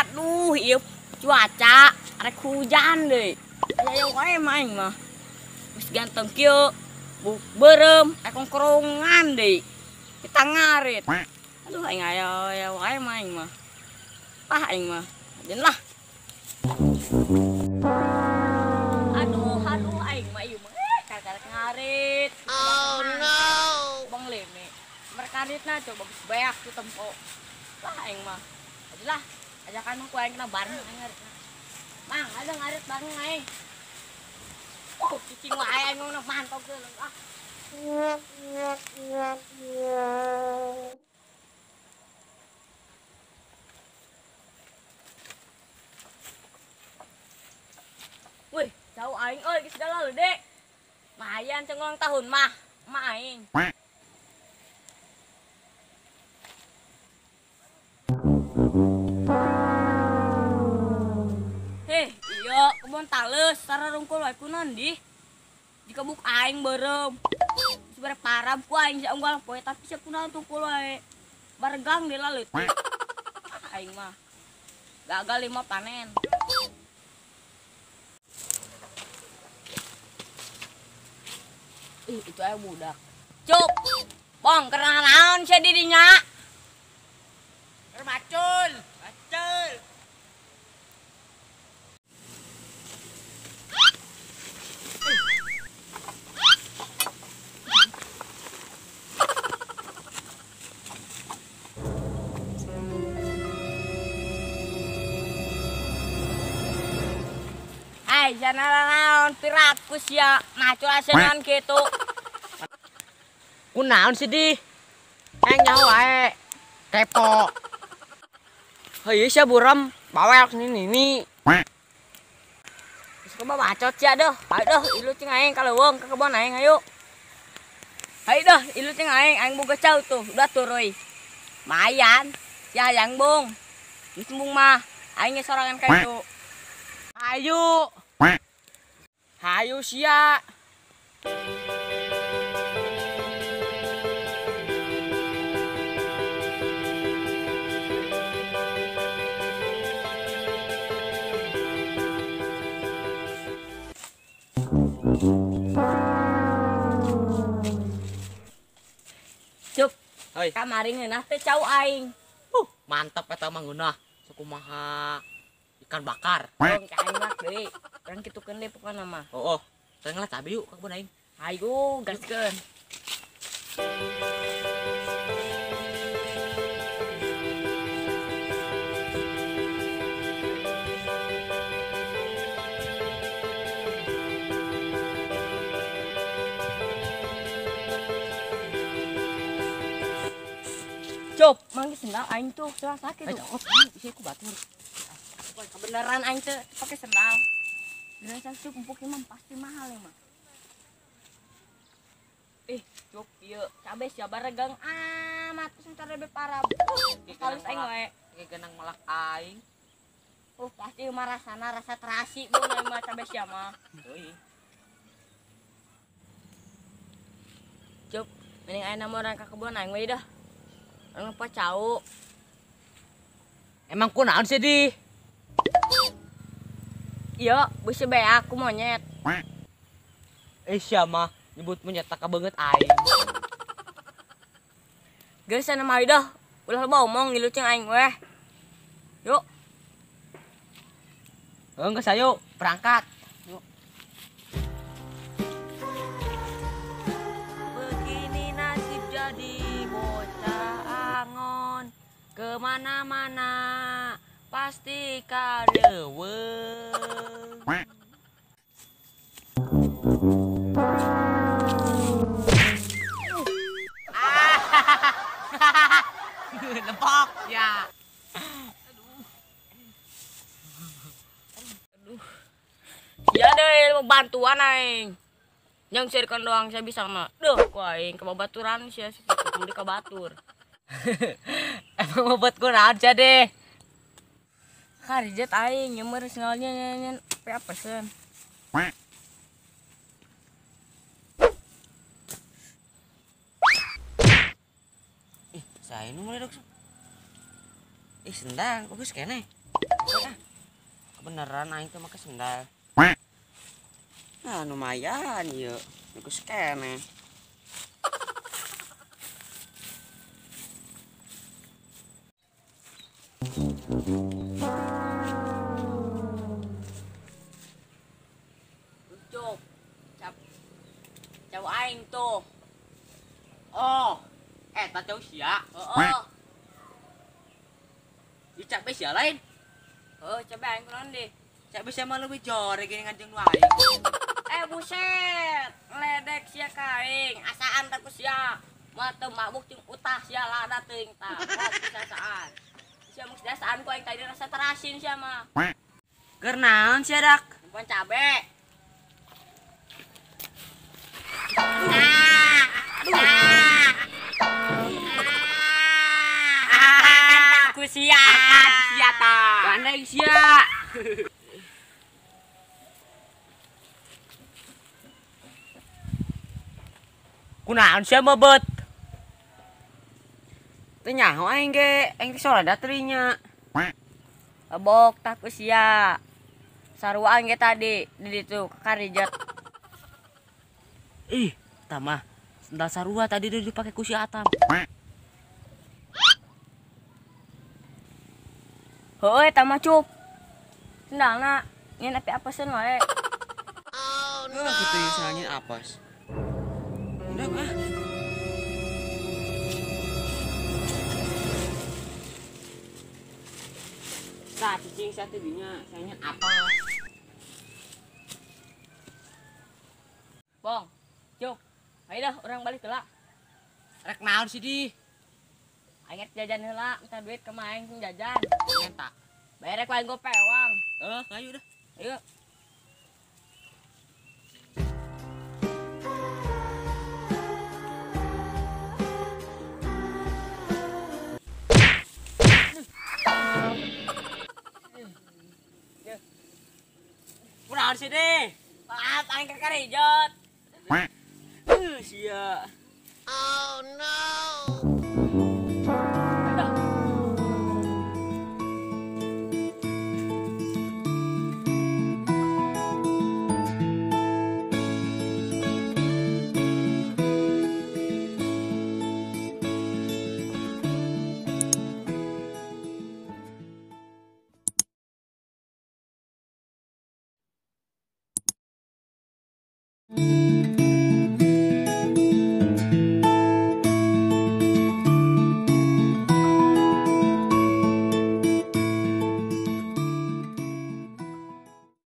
Aduh, ieu cuaca arek hujan deui. Aya wae mah aing mah. Geus ganteng kieu, buk beureum, aya kongkorongan deui. Kita ngarit. Aduh aing aya wae mah aing mah. Tah aing mah. Ajeun lah. Aduh, aduh aing mah ieu mah karek ngarit. Oh no. Bang Leme. Mereka ngaritna coba geus beak tuh tempo. Lah aing mah. Ajeun lah. Ajakan ku aing kena bareng aing ngaritna. Mang, ada ngarit bareng aing. Oh, cicing wae aing ngono mantap geuleuh ah. Wih, jauh aing euy geus dalal dek. Mayan ceng ulang tahun mah, mah aing. Heh, iya kebon tales sararungkul wae kunaon di. Dikebuk aing beureum. Sebenarnya parah ku aing sia unggal poe tapi sia kunaon tungkul wae. Baregang deui laleutik. Aing mah gagal 5 panen. Ih, itu aya budak. Cup. Bong, keur naon sia di dinya? Keur macul. Macul. Ai, jangan naon pirakus ya, macul asenan kitu. Kunaon sih di? Nyaho wae. Kepo. Heueuh sia buram, bawel nini. Geus kumaha bacot sia deuh. Hayu deuh ilu cing aing ka leuweung ka kebon aing hayu. Hayu deuh ilu cing aing, aing boga cau tuh, udah turuy. Mayan, sia hayang bung. Geus embung mah, aing ge sorangan ka itu. Hayu. Hayu sia. Cup. Hoi. Kamari ngeunah teh cau aing. Mantap eta mah ngeunah. Sakumaha ikan bakar. Bong ka aing mah deui. Urang kitukeun deui pokona mah. Oh, oh. Teu ngelah cabe yuk ka kebon aing. Hayu gaskeun. Cop, manggis sendal aing tuh, salah sakit tuh. Isi ku batur. Kebenaran aing teh pakai sendal. Beneran cup empuk mah pasti mahal ya mah. Cup ieu cabe sia baregang amat terus entar lebih parah. Halus aing wae. Ge genang melak aing. Oh, pasti mah rasana rasa terasi bu aing mah cabe sia mah. Euy. Cup, mending aing mah urang ka kebon aing we dah. Urang apa cau. Emang kunaon sih di? Iya, bisi bae aku monyet. Sia mah nyebut monyet tak banget aing. Geus sana mah dah. Ulah loba omong ngilu cing aing weh. Yuk. Heuh geus ayo berangkat. Yuk. Begini nasib jadi bocah angon kemana-mana pasti kaleuweung. Lepok ya. Aduh. Aduh. Ya deh mau bantuan aing. Yang sirkan doang saya bisa mah. Duh, ku aing kebabaturan sia kemudian ka batur. Emang mau buat kunaon sia deh. Karijat aing nyemer sengalnya nyen apa sen. Ih, saya nu mulai dok. Ih, sendang, bagus kene. Kebenaran aing teh make sendal. Nah, lumayan ieu. Geus keneh. Ucuk. Cap. Cau aing tuh. Oh, eta cau sia. Heeh. Di cabe sia lain. Heeh, cabe aing kunaon deh. Cabe sia mah leuwih jore gini ngajeng nu aing. Eh buset, ledek sia ka aing, asaan tah ku sia. Mah teu mabuk jeung utah sia lada teuing tah. Asaan. Sia mah dasaan ku aing tadi rasa terasin sia mah. Keur naon sia dak? Bukan cabe. Aku sia. Sia ta. Gandeng sia. Kunaon sia mebet? Teu nyaho aing ge, aing teh soalna terinya. Bok tah ku sia. Sarua aing ge tadi di ditu karijat. Ih, tah mah sendal sarua tadi udah dipake ku si Atam. Heueuh eta mah cup. Sendalna nyen api apeseun wae. Oh no. Kitu ieu sendalnya apes. Udah ah. Tah cicing sia teh dinya, sendalnya apes. Bong, cup. Ayo dah urang balik heula. Rek naon sih di? Aing jajan heula, minta duit ke aing sing jajan. Minta. Bayar ku aing gope uang. Ayo dah. Ayo. Kunaon sih deh? Maaf, aing ke karijot. Sia. Oh no. Aduh.